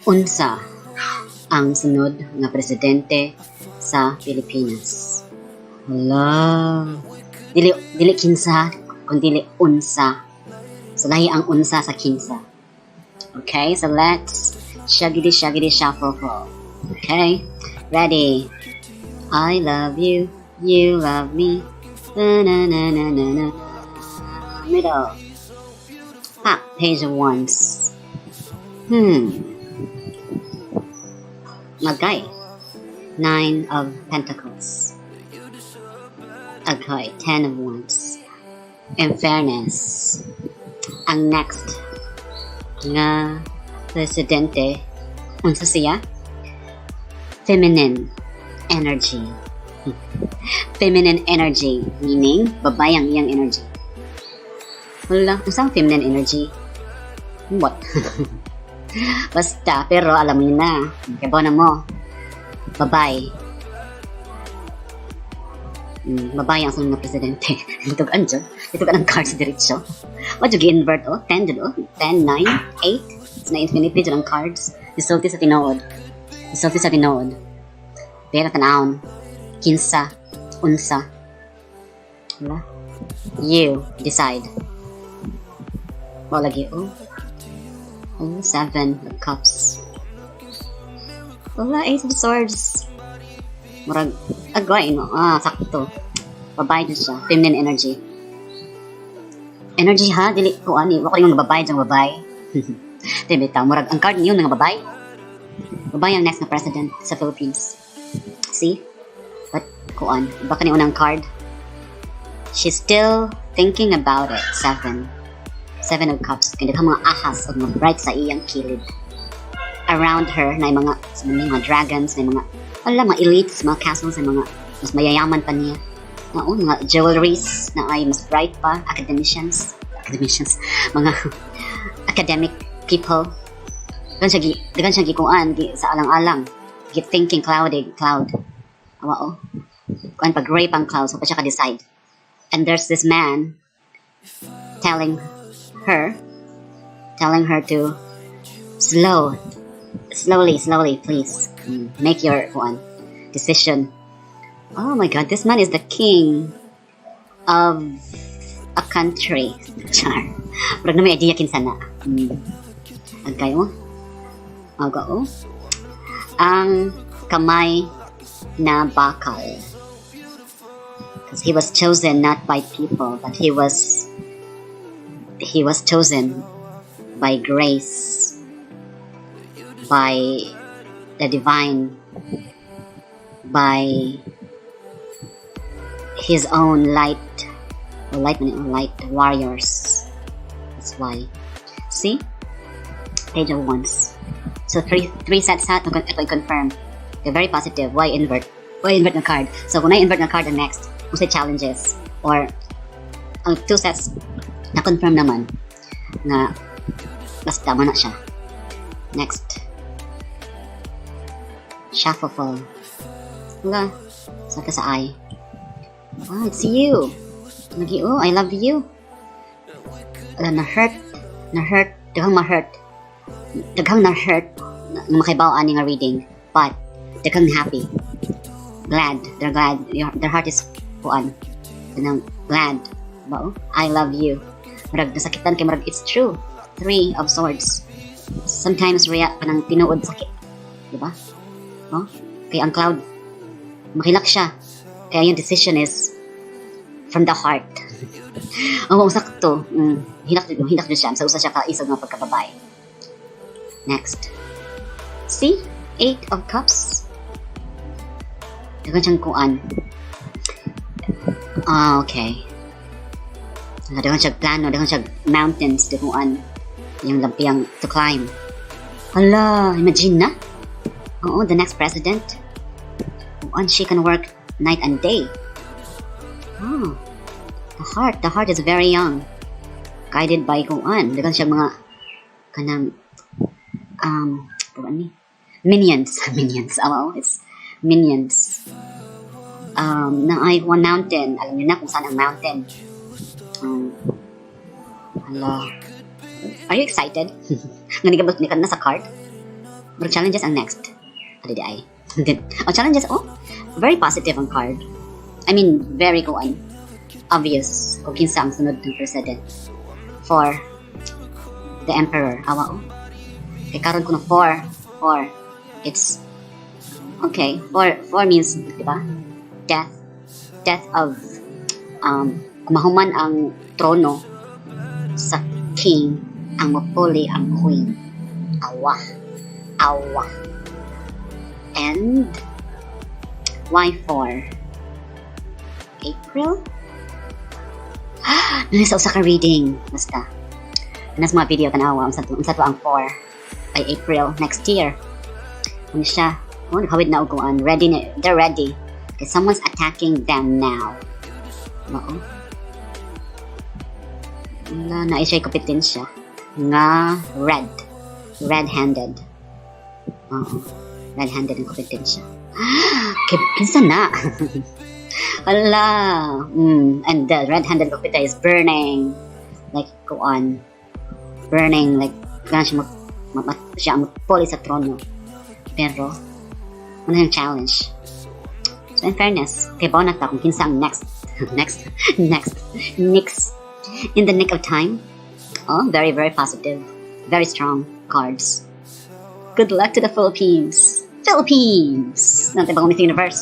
Unsa ang sunod nga presidente sa Pilipinas? Hala. Dili dili kinsa, kun dili unsa. So lahi ang unsa sa kinsa. Okay, so let's shuggity shuggity shuffle fall. Okay, ready. I love you, you love me. Na na na na na na. Middle. Ah, Page of Wands. Magay. Nine of Pentacles. Okay, Ten of Wands. In fairness, ang next nga presidente, unsa siya? Feminine energy. Feminine energy, meaning babae ang iyang energy. Wala, unsang feminine energy? What? Basta, pero alam mo yun na. Kaya na mo. Babae. Babae ang sunod na presidente. Itugan dyan. Itugan ang cards diretso. What you invert, oh? 10 dyan, oh. 10, 9, 8. It's na infinity dyan ang cards. Isulti sa tinuod. Isulti sa tinuod. Pero tanawon. Kinsa. Unsa. Wala. You decide. Wala lagi, oh. Oh, Seven of Cups. Wala, Ace of Swords. Murag, agay, no? Ah, sakto. Babae din siya. Feminine energy. Energy ha? Dili ko ani. Wako yung babae diyang babae. Di bitaw, murag, ang card niyo nga babae. Babae ang next na president sa Philippines. See? But, kuan, baka ni unang card. She's still thinking about it. Seven. Seven of Cups. Kaya mga ahas o mga bright sa iyang kilid. Around her na mga, sa mga dragons, na mga, wala, mga elites, mga castles, na mga mas mayayaman pa niya. Oo, mga jewelries na ay mas bright pa, academicians, academicians, mga academic people. Daghan siya gikuan gi, sa alang-alang. Gi thinking cloudy, cloud. Awa oh. Kuan pa gray pang cloud, so pa siya ka-decide. And there's this man telling her to slow, slowly, slowly, please make your one decision. Oh my God, this man is the king of a country. Char. Murag na may idea kinsa na. Agkay mo? Aga oh. Ang kamay na bakal. Because he was chosen not by people, but he was chosen by grace, by the divine, by his own light, or light, light warriors. That's why. See? Page of Wands. So three sets hat ito i-confirm. They're very positive. Why invert? Why invert na card? So kung na-invert na card ang next, kung say challenges or ang two sets na-confirm naman na basta mo na siya. Next. Shuffle. Wala. Sa ka sa eye. Ah, it's you. Lagi, oh, I love you. Wala, na-hurt. Na-hurt. Daghang ma-hurt. Daghang na-hurt na makahibaw ani nga reading. But, daghang happy. Glad. They're glad. Their heart is kuan. Kanang glad. Ba, oh? I love you. Murag nasakitan kay murag it's true. Three of Swords. Sometimes rea kanang tinuod sakit. Di ba? Oh? Kay ang cloud makilak siya. Kaya yung decision is from the heart. Oo, sakto. Hinak, hinak na siya. Sa usa siya ka isog nga pagkababae. Next. See? Eight of Cups. Daghan siyang kuan. Ah, okay. Daghan siya plano, daghan siya mountains, kuan. Yung lampiang to climb. Hala, imagine na. Oo, the next president. Kuan, she can work night and day. Oh, the heart is very young. Guided by kuan. Daghan siya mga kanang kuan ni minions, minions. Oo, it's minions. Na ay one mountain. Alam niyo na kung saan ang mountain. Hala. Are you excited? Nga ni ka na sa card? Pero challenges ang next. Ano di ay? Oh, challenges, oh. Very positive ang card. I mean, very kuan. Obvious kung kinsa ang sunod ng president. For the emperor. Awa, oh. Kay karon kuno four. Four. It's okay. Four, four means, di ba? Death. Death of kumahuman ang trono sa king, ang mapuli ang queen. Awa. Awa. And why for? April? Nasa usa ka reading. Basta. Nasa mga video tanawa unsa to ang 4 by April next year. Ano siya? Oh, nakawid na og kuan. Ready na, they're ready. Because someone's attacking them now. Oo. Wala na siya kompetensya nga red. Red-handed. Oo. Red-handed ang kompetensya. Kinsa na? Wala. And the red-handed kupita is burning. Like, go on. Burning. Like, gana siya siya ang magpuli sa trono. Pero, ano yung challenge? So, in fairness, kay na ta kung kinsa ang next, next, next, next, in the nick of time. Oh, very, very positive. Very strong cards. Good luck to the Philippines. Philippines! Natin bang Miss Universe?